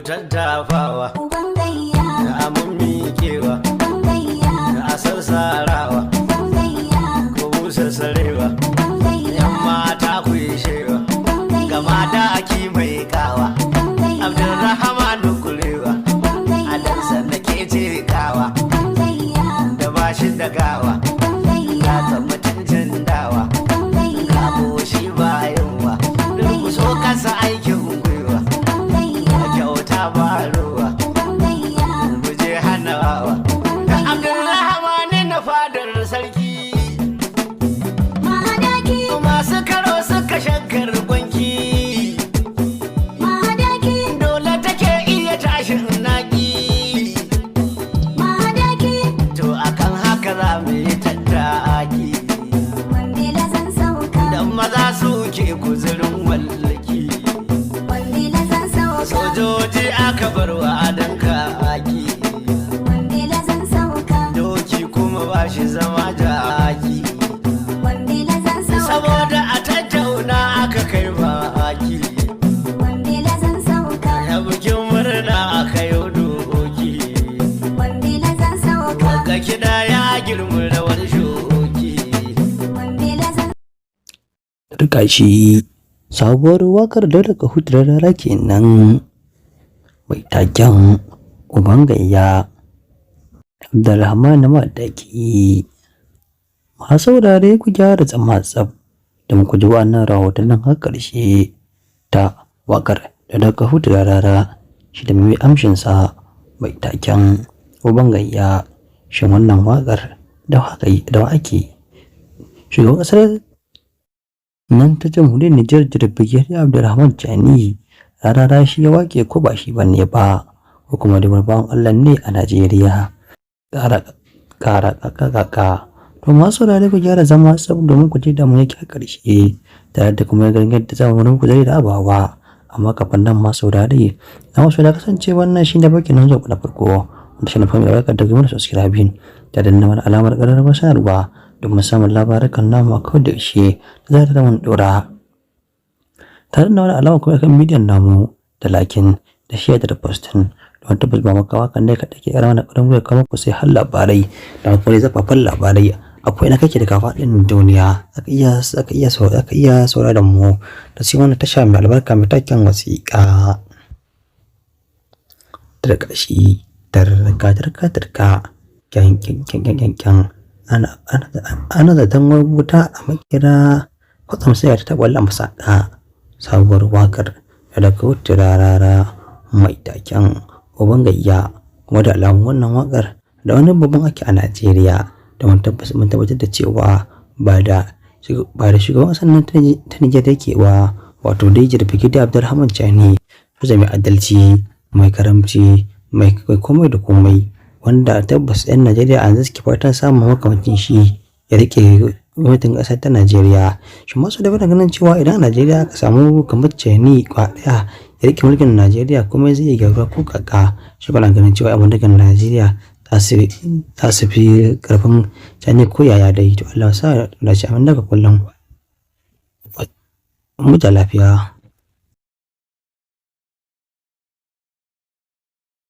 Tattafawa. Uban gayya. A miƙewa. Uban gayya. A sassarawa. Uban gayya. Ko busa sarewa. Uban gayya. Yan mata ku yi shewa. Uban gayya. Ga mata aki mai kawa. Uban gayya. Abdulrahman kulewa. Uban gayya. A dansa na ke kawa. Uban gayya. Da bashi da gawa. Uban gayya. Ya san mutuncin dawa. Uban gayya. Kabo shi ba yunwa. Durkuso kasa aikin gwiwa. Uban gayya. Kyauta ba ruwa. Uban gayya. Muje hanawa. Da Abdulrahman na fadar sarki. Mahadaki. Masu karo suka shakkar gwanki. Mahadaki. Dole take iya tashin naki. Mahadaki. To akan haka za mu yi tattaki. Wandila zan sauka. Dan maza suke guzurin wallaki. Wandila zan sauka. Sojoji aka bar wa adan kaki. Wandila zan sauka. Doki kuma ba shi zama jaki. Wandila zan sauka. Saboda a tattauna aka kai baki. Wandila zan sauka. Ya bikin murna aka yi doki. Wandila zan sauka. Ga kiɗa ya girmi rawar shoki. Wandila zan Rika shi sabuwar wakar Dauda Kahutu Rarara kenan mai taken Uban Gayya, Abdulrahman Madaki. Masu saurare, ku gyara zama tsaf don ku ji wannan rahotannin har ƙarshe ta wakar Dauda Kahutu Rarara shi da mai amshinsa mai taken Uban Gayya. Shin wannan wakar da wa ake? Shugaban ƙasar nan ta Jamhuriyar Nijar, Brigadier Abdurrahman Chani, Rarara shi ya wake ko ba shi ba ne ba, ko kuma da bawan Allah ne a Najeriya? Ƙara ƙara ƙaƙa. To, masu saurare, ku gyara zama tsaf domin ku ji da mu yake a ƙarshe, tare da kuma ganin yadda za mu muku zai da abawa. Amma kafin nan, masu saurare, na wasu da kasance wannan shi ne bakin nan zuwa na farko wanda shi na fahimta barkar da gumar subscribing da danna mana alamar ƙararrawar sanarwa domin samun labarukan namu a kawai da yaushe da za ta mun dora, tare da wani alama kuma kan bidiyon namu da liking da share da posting, don tabbas ba makawa kan dai ka take ƙara mana ƙarin gwiwa kamar ku sai har labarai da kuma zafafan labarai akwai na kake daga faɗin duniya, zaka iya sauraron mu da sai wannan tasha mai albarka mai taken wasiƙa. Da ƙarshe, tarka tarka tarka, kyan kyan kyan kyan kyan, ana zaton wuta a makera, kwatsam sai ta taɓa masaka. Sabuwar waƙar da Kahutu Rarara mai taken Uban Gayya, kuma da alamun wannan waƙar da wani babban ake a Najeriya, da mun tabbatar da cewa ba da shugaban ƙasar nan ta Nijar yake ba, wato dai Brigadier Abdulrahman Chani, soja mai adalci, mai karamci, mai komai da komai, wanda tabbas 'yan Najeriya a yanzu suke fatan samun makamancin shi ya rike gwamnatin ƙasar ta Najeriya. Shin masu da ganin cewa idan a Najeriya aka samu kamar Chani kwa ɗaya ya rike mulkin Najeriya, komai zai iya gyaruwa ko kaka? Shi kuna ganin cewa 'yan bindigar Najeriya za su fi ƙarfin Chani ko yaya dai? To, Allah sa dace, amin. Daga kullum mu lafiya.